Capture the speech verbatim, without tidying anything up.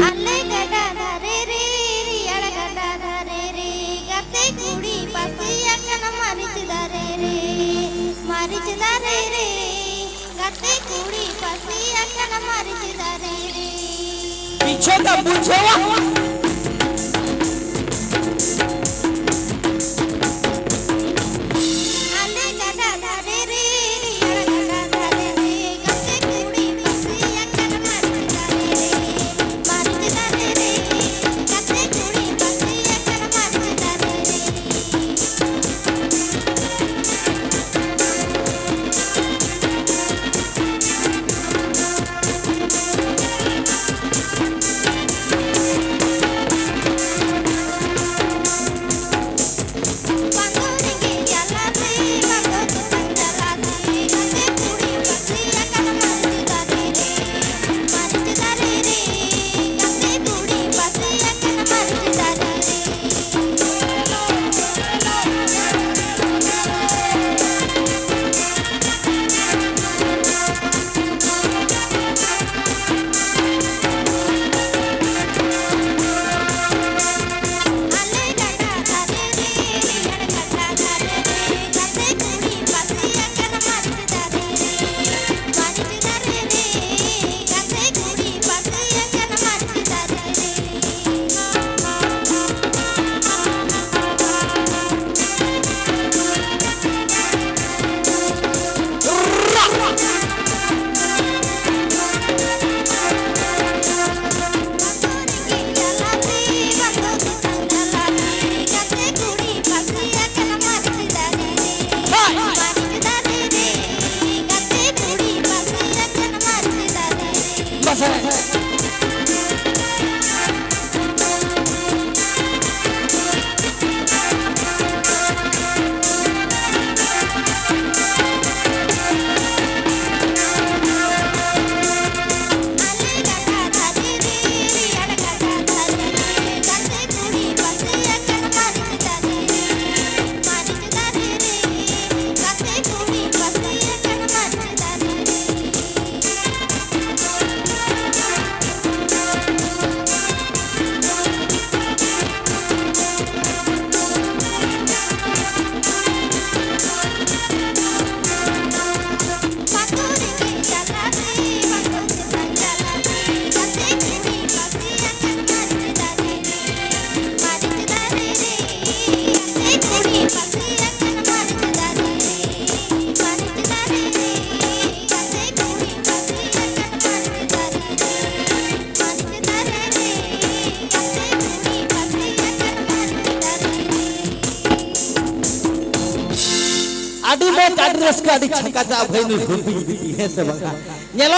ᱟᱞᱮ ᱜᱟᱰᱟ ᱫᱷᱟᱨᱮ ᱨᱮ, ᱨᱮᱭᱟᱲ ᱜᱟᱰᱟ ᱫᱷᱟᱨᱮ ᱨᱮ, ᱜᱟᱛᱮ ᱠᱩᱲᱤ ᱯᱟᱹᱥᱤ ᱟᱠᱟᱱᱟ ᱢᱟᱹᱨᱤᱪ ᱫᱟᱨᱮ ᱨᱮ, ᱢᱟᱹᱨᱤᱪ ᱫᱟᱨᱮ ᱨᱮ, ᱜᱟᱛᱮ ᱠᱩᱲᱤ ᱯᱟᱹᱥᱤ ᱟᱠᱟᱱᱟ ᱢᱟᱹᱨᱤᱪ ᱫᱟᱨᱮ ᱨᱮ᱾ ᱯᱤᱪᱷᱮ ᱠᱟ ᱵᱩᱡᱷᱟᱹᱣᱟ᱾ ᱟᱞᱮ ᱜᱟᱰᱟ ᱫᱷᱟᱨᱮ ᱨᱮ, ᱨᱮᱭᱟᱲ ᱜᱟᱰᱟ ᱫᱷᱟᱨᱮ ᱨᱮ, ᱜᱟᱛᱮ ᱠᱩᱲᱤ ᱯᱟᱹᱥᱤ ᱟᱠᱟᱱ ᱢᱟᱹᱨᱤᱪ ᱫᱟᱨᱮ ᱨᱮ, ᱢᱟᱹᱨᱤᱪ ᱫᱟᱨᱮ ᱨᱮ, ᱜᱟᱛᱮ ᱠᱩᱲᱤ ᱯᱟᱹᱥᱤ ᱟᱠᱟᱱ ᱢᱟᱹᱨᱤᱪ ᱫᱟᱨᱮ ᱨᱮ᱾ ᱟᱹᱰᱤ ᱢᱚᱡᱽ, ᱟᱹᱰᱤ ᱨᱟᱹᱥᱠᱟᱹ, ᱟᱹᱰᱤ ᱪᱷᱟᱠᱟ ᱪᱟ ᱵᱷᱟᱹᱭ ᱱᱩᱭ ᱦᱩᱰᱤᱧ ᱵᱤᱴᱤ, ᱦᱮᱸ ᱥᱮ ᱵᱟᱝᱟ? ᱧᱮᱞᱚᱜ